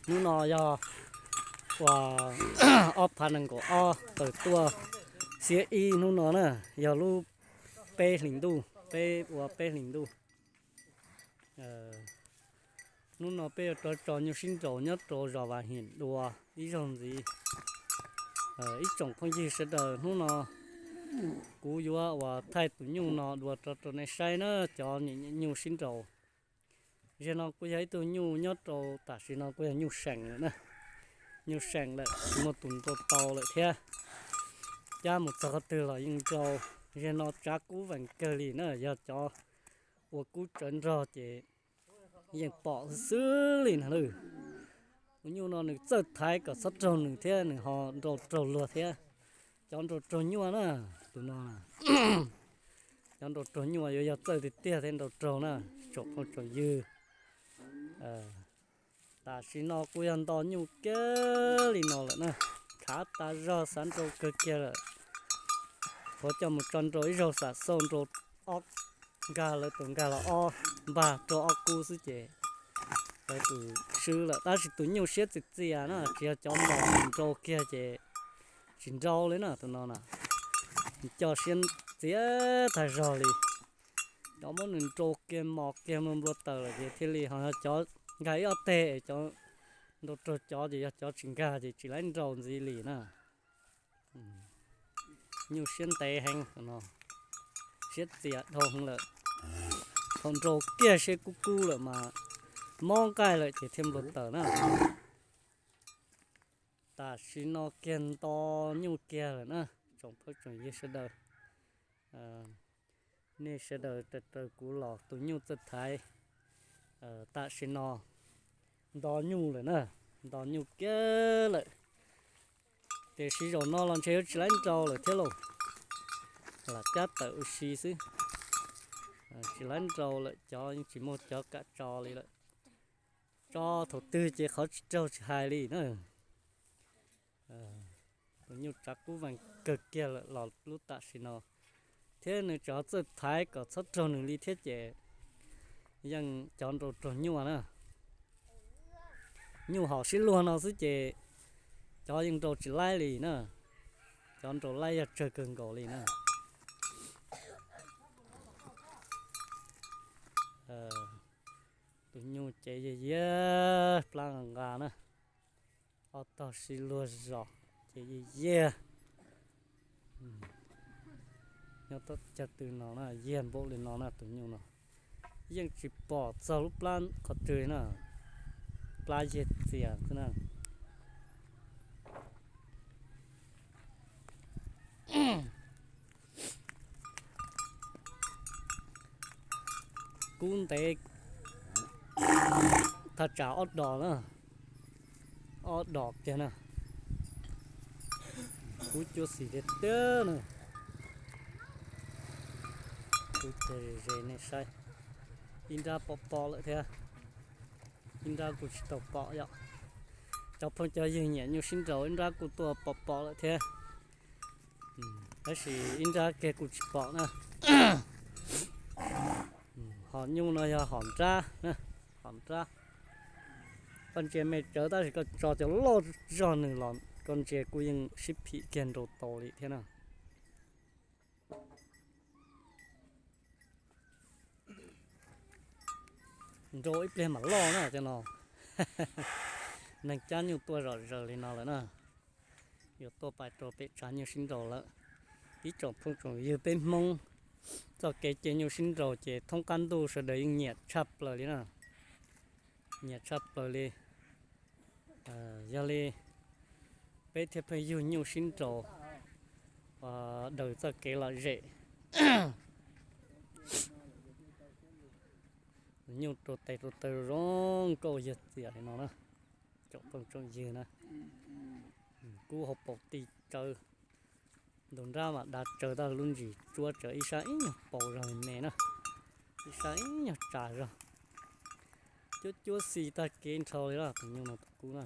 Hnub no yog uas ob phav nees nkaum ob tawm tuaj xiab ib hnub no na, yog lub peb hlis ntuj, peb ua peb hlis ntuj. Hnub no peb yuav rov tso nyuj sib nraus nyob rau zos Vam Him dua ib zaug ntxiv. Ib tsoom phooj ywg sawv daws, hnub no kuv yuav uas thaij tus nyuj no dua rau rau nej saib na, cov nyuj sib nraus. Zaum no kuj yog ib tug nyuj nyob rau tam sim no kuj yog nyuj seem lawm na. Nyuj seem lawm, tsis muaj tus nrau tau lawm thiab. Cab mus txog qhov twg los yeej nrau. Zaum no tsav kub vees kawg li na, yog cov ua kub tsawv nrog ces yeej pom xwb xwb li na. Tus nyuj no nws txawj thaiv kom txhob raug nws thiab nws ho nrau raug luag thiab. Cov nrau raug nyuaj na, tus no na. Cov nrau raug nyuaj yuav yog txawj tiag tiag thiab nrau raug na, tsoom phooj tsoom ywg. Tam sim no kuj yog nto nyuj kiag li no lawm na, khav tas zog xav nrau kawg kiag lawm. Qhuav coj mus tso nrau ib zaug xam xauj nrau ob nkag lawv tus nkag los ob npag rau ob kub xwb ces lawv tus swb lawm. Tab sis tus nyuj siab txias txias na, tsis yog cov mos nrau kiag ces tsis nrau li na tus no na. Nws coj siab txias tag zog li. Cov muab nws nrau kiag mos kiag nplua taws lawm ces thiaj li ho yog cov nkag ib ob teg, cov nrau raug cov ces yog cov tsis nkag ces tsis laib nrau ntxiv li na. Nyuj siab ntev heev no, siab txias dhau heev lawm. Thaum nrau kiag siab kub kub lawm mas mob nqaij lawm ces thiaj nplua taws na. Tam sim no kiag nto nyuj kiag lawm na, tsoom phooj tsoom ywg sawv daws. Nej sawv daws raws kuv los tus nyuj txawj thaiv. Tam sim no nto nyuj lawm na, nto nyuj kiag lawm. Tiam sis zaum no los ntshe yuav tsis laib nrau lawm thiab lauj. Lam cab tawm ua si xwb, tsis laib nrau lawm, cov yeej tsis muaj cov kam tso li lawm. Tso thaum twg ces qhov tsis raug tsis hais li na. Tus nyuj tsav kub vees kawg kiag lawm los lub tam sim no, thiab nws tseem txawj thaiv kom txhob raug nws li thiab ces yeej cov nrau raug nyuaj na. Nyuj haum sib luag no xwb ces cov yeej nrau tsis laib li na. Cov nrau laib yog tsawg kawg nkaus li na. Tus nyuj cev yiag yiag plab nqa nqa na. Ob tog sib luag zos ces yiag yiag. Nyob tau cag tw no na, yiag npaum li no na tus nyuj no. Yeej tsis pom txog lub plab qhov twg na. Plab yiag txias xwb na. Kub ntev thaj tsam ob dos na, ob dos kiag na. Kub cuab xis tiag tiag na. Kub tiag ze ze nej saib. Ib nrab pom pom lawm thiab. Ib nrab kuj tsis tau pom yom. Cov phooj cov ywg nyiam nyuj sib nraus ib nrab kuj tuaj pom pom lawm thiab. Tab sis ib nrab kiag kuj tsis pom na. Hom nyuj no yog hom nrab, hom nrab. Koj ntsia me tsawv tab sis koj tso cov loj zog nws los koj ntsia kuj yeej sib phim kiag nraus taus li thiab na. Nrau ib pliag mam loj na cov no. Neeg cab nyuj tuaj zom zaws li no lawm na. Yuav tuaj pais rau pem tsav nyuj sib nraus lawm. Ib tsoom phooj tsoom ywg peb Hmoob, txoj kev ceg nyuj sib nraus ces thoob qab ntuj sawv daws yeej nyiam tshaj plaws li na. Nyiam tshaj plaws li. Yog li peb thiaj pheej yug nyuj sib nraus daws txoj kev lom zem. Nyuj rau tes rau taw zoo nkauj yog txias li no na. Tsoom phooj tsoom ywg na, kub hauv paus ti tsawv, ntug nrab mas dav tsawv tag, lub ntsis tsuab tsawv, ib sab ib nyuag paus zog me na, ib sab ib nyuag tsa zog. Cuab cuab xis tag kev nrho li na, tus nyuj no tus kub na.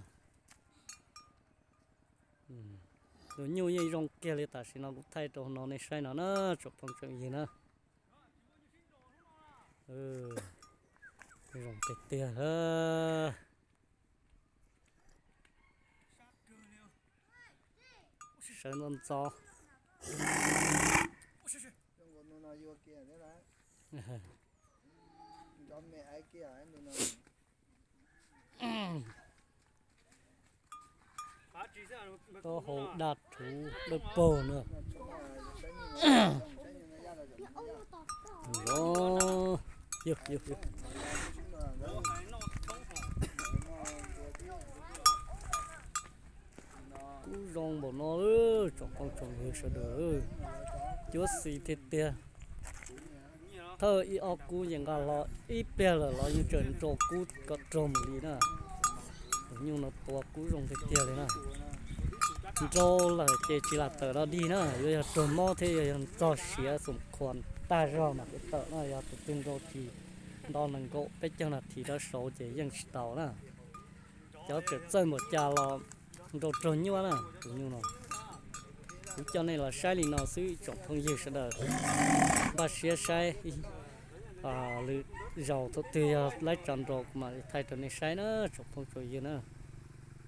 Tus nyuj yeej zoo kiag li, tam sim no kuv thaij rau no nej saib no na, tsoom phooj tsoom ywg na. Zoo tiag tiag. Ntxov ntxov. Taub hau daj rhuv dawb paug na. Kub zoo npaum no, tsoom phooj tsoom ywg sawv daws, cuab xis tiag tiag. Thawj ib ob kub yeej nqa los ib pliag lawm los yeej tseem nrau kub kom raug mus li na. Tus nyuj no tua kub zoo tiag tiag li na. Nrau lawm ces tsis lam tawm dog dig na, yuav yog raug mob thiab yuav yog txog siav xoom khuam tag zog mas thiaj tawm na, yog tus twg nrau tsis nto nees nkaum peb caug nas this rau saud ces yeej tsis tau na. Cov tseem txawj npaum cas los nrau raug nyuaj na tus nyuj no. Kuv coj nej los saib li no xwb tsoom phooj ywg sawv daws, npaj siab saib lwm zaus thaum twg yog laib tso nrau kuv mam li thaij rau nej saib na tsoom phooj tsoom ywg na.